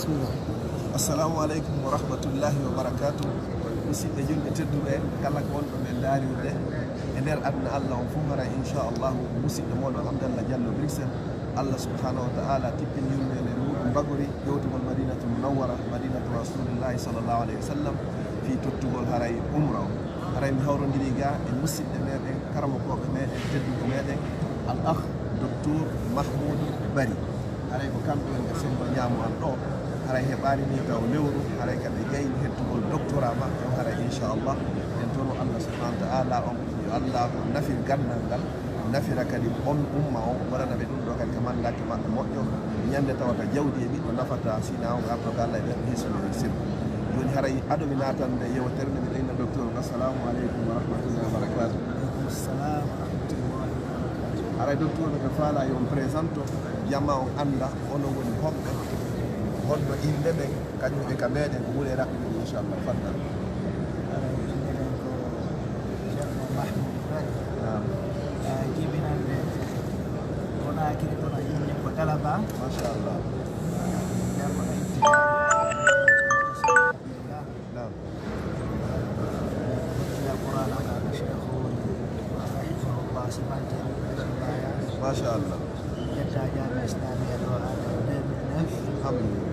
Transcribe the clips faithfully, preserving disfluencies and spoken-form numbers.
Assalamu aleykum wa rahmatullahi wa barakatuh. Musidɓe julɓe tedduɓe, kala ko wonɗo men ndaarirde e nder aduna Allah on fof, haray inchallahu musidɗo mooɗon Abdallah Diallo Bruxelles. Allah subhanahu wa ta'ala tippin yurmeende muɗum bagori ƴewtugol Madinatul Munawwara, Madinatu Rasulillahi sallallahu alayhi wa sallam, fii tottugol haray umra on. Haray mi hawrondiri ga e musidɓe meɗen, karamokooɓe meɗen, tedduɓe meɗen, al akh Docteur Mahmoudou Bari. Haray ko kamɓe woni e senngo ñaamo an ɗoo. Haray heɓaani ni taw lewru, haray ka ɓe gayni hettugol doctorat maɓɓe on, haray inchallah. En tono Allah subhanahu wa ta'ala on, yo Allah on nafir ganndal ngal, nafira kadi on umma on, waɗana ɓe ɗum ɗo kadi ka mallake maɓɓe moƴƴo. Ñande tawata jawdi e ɓiɗɗo nafata, sina on arto ka Allah e ɓerɗe hisnude e sirku. Jooni haray ado mi naatande yewtere nde, miɗo inna docteur on, assalamu aleykum wa rahmatullahi wa barakatuh. Aleykum salam wa rahmatullahi wa barakatuh. Haray docteur, miɗo faala yo on présente o, jama on annda onon woni homɓe, honno innde men, kañum e ka meɗen ko ɓuri raɓɓiɗude, inchallah. Fadda. Innde men ko Ceerno Mahmoud Bari. Naam. Eh, jibinande Konaakiri, kono innde ko Dalaba. Machallah. Ceerno Itti. Naam. Alquran o, kaɗo Cheikh woni, rahimahullah, si mante. Machallah. Yetta Jaamiya Islamiya ɗo, ha deux mille neuf. Alhamdulillah.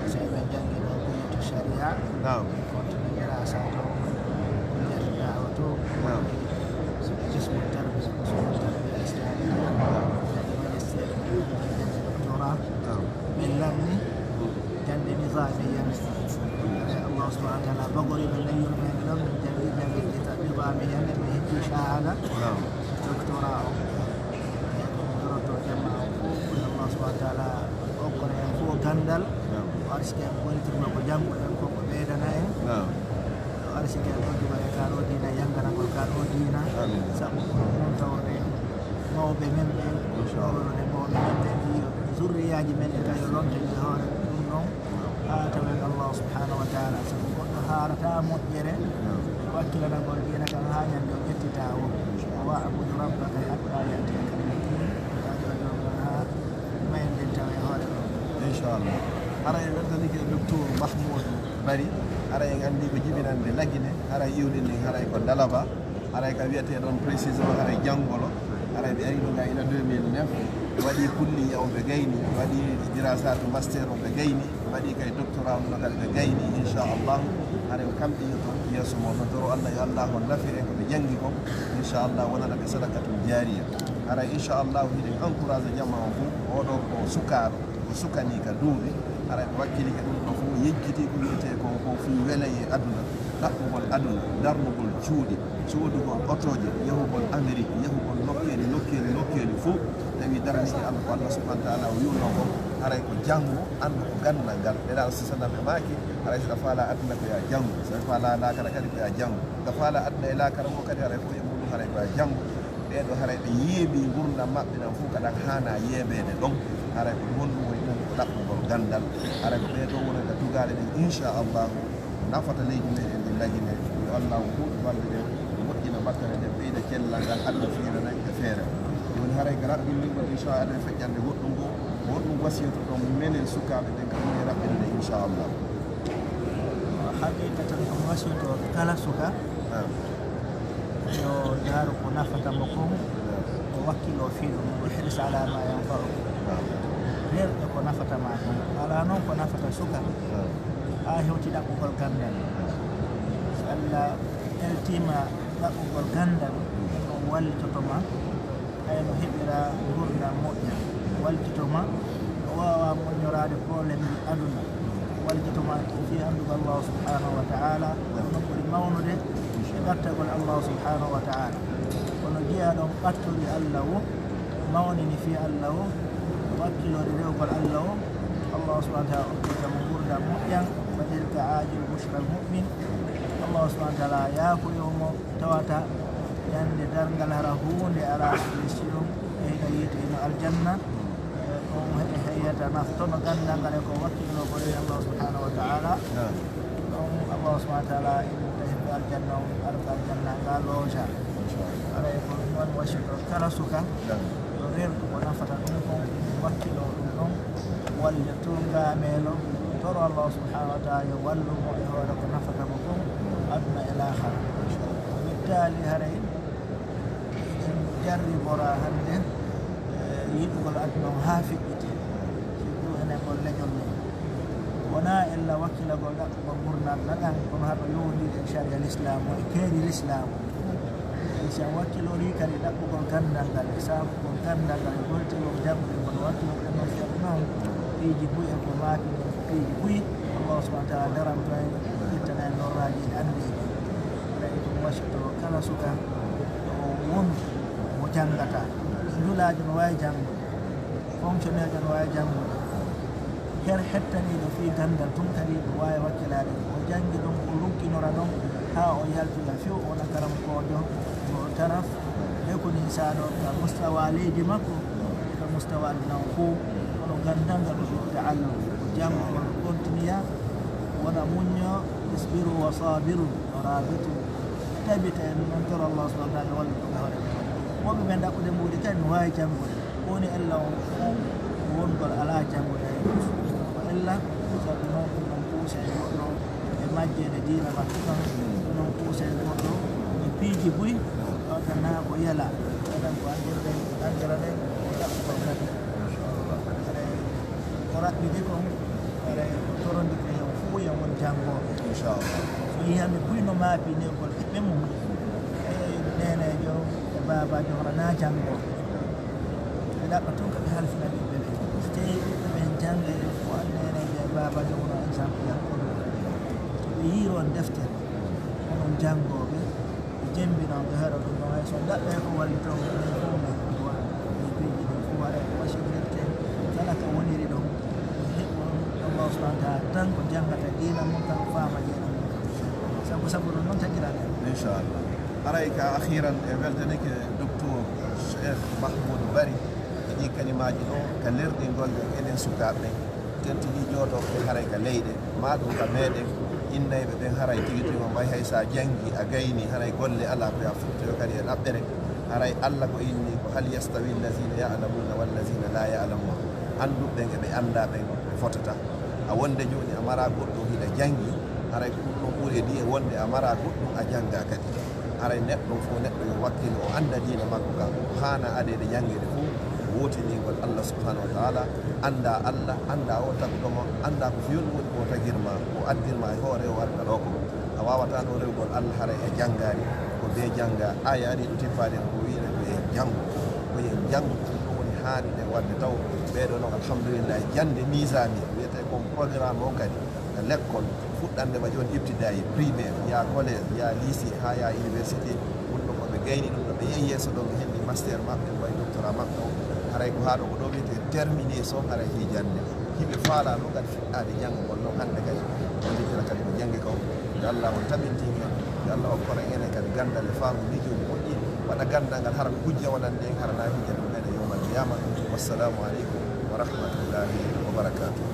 So eɓe janngi ɗo kulliyatu sharia. Naam. Continue dirasa to. Kulliyatu da'wa to. Naam. Jismu tarbiya, usul tarbiya islamiya. Naam. Kadi magister, doctorat. Naam. Min lanni. Jannde nizaamiya. Allah subhanahu wa ta'ala bagori ɓe ley yurmeende ɗon, min janngi jannde niza-, nizaamiya, min heɓi shahada. Naam. Doctorat o. Eyi, ko mi torotoo jama o fof, ko Allah subhanahu wa ta'ala okkora en fof ganndal. Naam. O arsike en bontirma ko jannguɗen ko, ko ɓeydana en. Naam. O arsike en noddugo e ka ɗo diina, yanganagol ka ɗo diina. Amiin. Sabu ko ɗum tawde mawɓe men ɓen, inchallah, ɗowlude mawɓe men ɓen, yo zurriyaaji men ɗin kadi yo lonte e hoore ɗum ɗon. Haa tawen Allah subhanahu wa ta'ala, sabu goɗɗo haarata moƴƴere, wakkilanagol diina kan haa ñande o ƴettita o. Wa'budu rabbaka hatta ya'tiyakal yaqin. Haa mayenden tawa e hoore ɗon. Inchallah. Haray en weltanike docteur Mahmoud Bari. Haray en anndi ko jibinande Lagine. Haray iwnin nin, haray ko Dalaba. Haray ka wiyetee ɗon précisément, haray janngolo. Haray ɓe ari ɗo ga ila deux mille neuf. Ɓe waɗi kulliya on ɓe gayni. Ɓe waɗi dirasatu master on ɓe gayni. Ɓe waɗi kay doctorat on ɗo kadi ɓe gayni, inchallah. Haray ko kamɓe yiyoton yeeso mo. Ɗon toro Allah yo Allah on nafir en ko ɓe janngi kon. Inchallah wonana ɓe sadaqatul jariya. Haray inchallah hiɗen encourage jama on fof. Oɗo ko sukaaɗo. Ko sukanii ka duuɓi, haray ɓe wakkilike ɗum ɗo fof, yejjiti ko wiyetee kon ko fii welayee aduna, ɗaɓɓugol aduna, darnugol cuuɗi, soodugol otooje, yahugol Amerik, yahugol nokkeeli, nokkeeli, nokkeeli fof. Tawi daranike Allah ko Allah subhanahu wa ta'ala o wi'unoo kon, haray ko janngo, anndu ko ganndal ngal. Nelaaɗo sallallahu alayhi wa sallam e maaki, haray si ɗa faalaa aduna ko yaa janngu, si ɗa faalaa laakara kadi ko yaa janngu. Si ɗa faalaa aduna e laakara ngo kadi, haray fof e muɗum, haray ko yaa janngu. Ɓee ɗoo haray ɓe yeebii ngurndan maɓɓe ɗan fof ka ɗan haanaa yeebeede ɗon. Haray ko ɗum honɗum woni ɗum? Ko ɗaɓɓugol ganndal. Haray ko ɓee ɗoo wonata tugaale ɗen, inchallahu, nafata leydi meɗen ndi Lagine. Yo Allahu huuɓi balɗe ɗen, moƴƴina battane ɗen, ɓeyda cellal ngal, adda fiirana e feere. Jooni haray ko raɓɓinɗingol, inchallah, aɗen feƴƴande goɗɗum goo. Ko honɗum wasiyotoɗon menen sukaaɓe ɓen ka ɗum e raɓɓinude, inchallah? Haqiqatan ko mi wasiyoto kala suka, naam, yo ndaaru ko nafata mo kon, naam, o wakkiloo fii ɗum, o hirsa alaa ma yanfa'u. Naam. Rerɗo ko nafata ma kon. Alaa noon ko nafata suka, naam, haa hewti ɗaɓɓugol ganndal. Naam. Si Allah eltiima ɗaɓɓugol ganndal, ɗum wallitoto ma. Hayno heɓira ngurndan moƴƴa, wallitito ma, o waawa moƴƴoraade problème ji aduna, wallitito ma fii anndugol Allah subhanahu wa ta'ala, ko ɗum ɓuri mawnude e ɓattagol Allah subhanahu wa ta'ala. Kono jiyaaɗo on ɓattori Allah woo, mawnini fii Allah woo, wakkiloore rewgol Allah woo, Allah subhanahu wa ta'ala okkita mo ngurndan moƴƴan, wa tilka ajilu bushral mu'min. Allah subhanahu wa ta'ala yaafoyo mo, tawata ñande darngal hara huunde alaa solution, e hino yiite, hino aljanna. E, ɗum he-, heyyata naftono ganndal ngal e ko wakkiloo ko e Allah subhanahu wa ta'ala. Naam. Ɗum Allah subhanahu wa ta'ala ina tawi ko aljanna on, alka aljanna ngal looja. Machallah. Haray ko ɗum woni wasiyto kala suka. Naam. Yo rerdu ko nafata ɗum kon, wakkiloo ɗum ɗon, walla tuungaameelo, Toro Allah subhanahu wa taala yo wallu mo e hoore ko nafata mo kon aduna e laakhara. Mittaali haray en jarribora hannde, eh, yiɗugol aduna on haa fiɓɓiti. Surtout enen ngol leñol men. Wonaa ella wakkilagol ɗaɓɓugol ngurndan ɗan, kono haɗo yowondiri e sharia l'islam o, e keeri l'islam o. Tawi si a wakkilorii kadi ɗaɓɓugol ganndal ngal, e saakugol ganndal ngal, e goltirgol jaɓɓugol, wattu ɗum e non, piiji buy e ko maaki ɗum, piiji buy, Allah subhanahu wa taala daranto en, ittana en lorraaji ɗi anndeeji. Haray ɗum wasiyto kala suka ɗo o woni, mo janngata. Njulaajo no waawi janngude, fonctionnaire no waawi janngude. Her hettaniiɗo fii ganndal tun kadi no waawi wakkilaade. O janngi ɗon, o rugginora ɗon haa o yaltoya few, o wona karamokoojo mo taraf. E ko nii saɗo ka mustawa leydi makko, ka mustawa aduna on fow, kono ganndal ngal o itta Allah, o jannga, o continue, wona muñño, isbiru wa sabiru wa rabitu. Tabita en non toro Allah subhanahu wa taala wallu ɗum e hoore men. Wonɓe ɓen ɗaɓɓude mbuuɗi kadi no waawi janngude. Ko woni ella on fow ko wongol alaa janngude e ɗum. Ko ella sabu non ɗum non kuusa e goɗɗo e majje ene diina makko kan. Ɗum non kuusa e goɗɗo e piiji buy. Ɗon tan naa ko yela. Ɗon tan ko anndirde, anndira ɗen ko ɗaɓɓugol kadi. Haray ko raɓɓiɗi kon, haray ko torondirɗe yo fow yo won janngooɓe. Inchallah. So yiyami buy no maapi newgol ɓiɓɓe mum, e neeneejo e baabaajo hono naa janngooɓe. Ɓe ɗaɓɓa tun ka ɓe halfina ɓiɓɓe ɓen. So tawii ɓiɓɓe ɓen janngay, ko an neeneejo e baabaajo wona exemple yankooɓe. So ɓe yiiron deftere, onon janngooɓe, ɓe jembinon ɓe haɗa ɗum ɗon. Hay so daɗɗa e ko wallitoo ɓe ɓen fow men ɗum waɗa. Ɓe piiji ɗin fow haɗa ko wasiyirte kala ka woniri ɗon. Ɓe heɓɓon Allah subhanahu wa taala tan ko janngata diina mum kan, faama diina mum kan. Sabu, sabu ɗum noon tagiraa ɗen. Inchallah. Haray ka akhiran e weltanike Docteur Cheikh Mahmoud Bari e ɗi kalimaaji ɗo ka lerɗingol ɗen enen sukaaɓe ɓen, tentinii jooɗooɓe ɓen haray ka leyɗe, maa ɗum ka meɗen innayɓe ɓen, haray tigi tigi on mbay hay sa janngi a gayni, haray golle alaa ko ya fottoyo kadi e ɗaɓɓere. Haray Allah ko inni ko hal yastawi allazina ya'lamuna wallazina la ya'lamun. Annduɓe ɓen e ɓe anndaa ɓen ɓe fotata. A wonde jooni a maraa goɗɗum hiɗa janngi, haray ko ɗum ɗon ɓuri e ɗi e wonde a maraa goɗɗum a janngaa kadi. Haray neɗɗo fof neɗɗo yo wakkilo o annda diina makko kan, ko haana adeede janngeede fof, wootiningol Allah subhanahu wa taala, annda Allah, annda o tagɗo ma, annda ko fewndo woni ko o tagir ma, ko addir ma e hoore o arta ɗo ko. A waawataa no rewgol Allah haray a janngaani, ko bee jannga. Aaya ari ɗo tippaade ko wi'ata ko en janngu, ko en janngu, ɗum ɗum woni haani ɗen waɗde taw. Ɓee ɗoo noon, alhamdulillahi, jannde nizaami, wiyetee ko programme on kadi, ka lekkol, fuɗɗannde ma jooni ibtidaayi, primaire, yaa collège, yaa lycée, haa yaa université, ɗum ɗum ko ɓe gayni ɗum ɗo, ɓe yehi yeeso ɗo, ɓe heɓi master maɓɓe, ko wayi doctorat maɓɓe o. Haray ko haa ɗo ko ɗo wiyetee terminaison, haray fii jannde. Hiɓe faalaa noon kadi fuɗɗaade janngugol noon hannde kadi, ko njiɗira kadi ko janngi kon. Yo Allah on tabintin en, yo Allah okkora en enen kadi ganndal e faamu miijooji moƴƴi, waɗa ganndal ngal hara ko hujja wonande en, hara na hujja ɗum en e yawmal qiyaama. Wassalamu aleykum wa rahmatullahi wa barakatuh.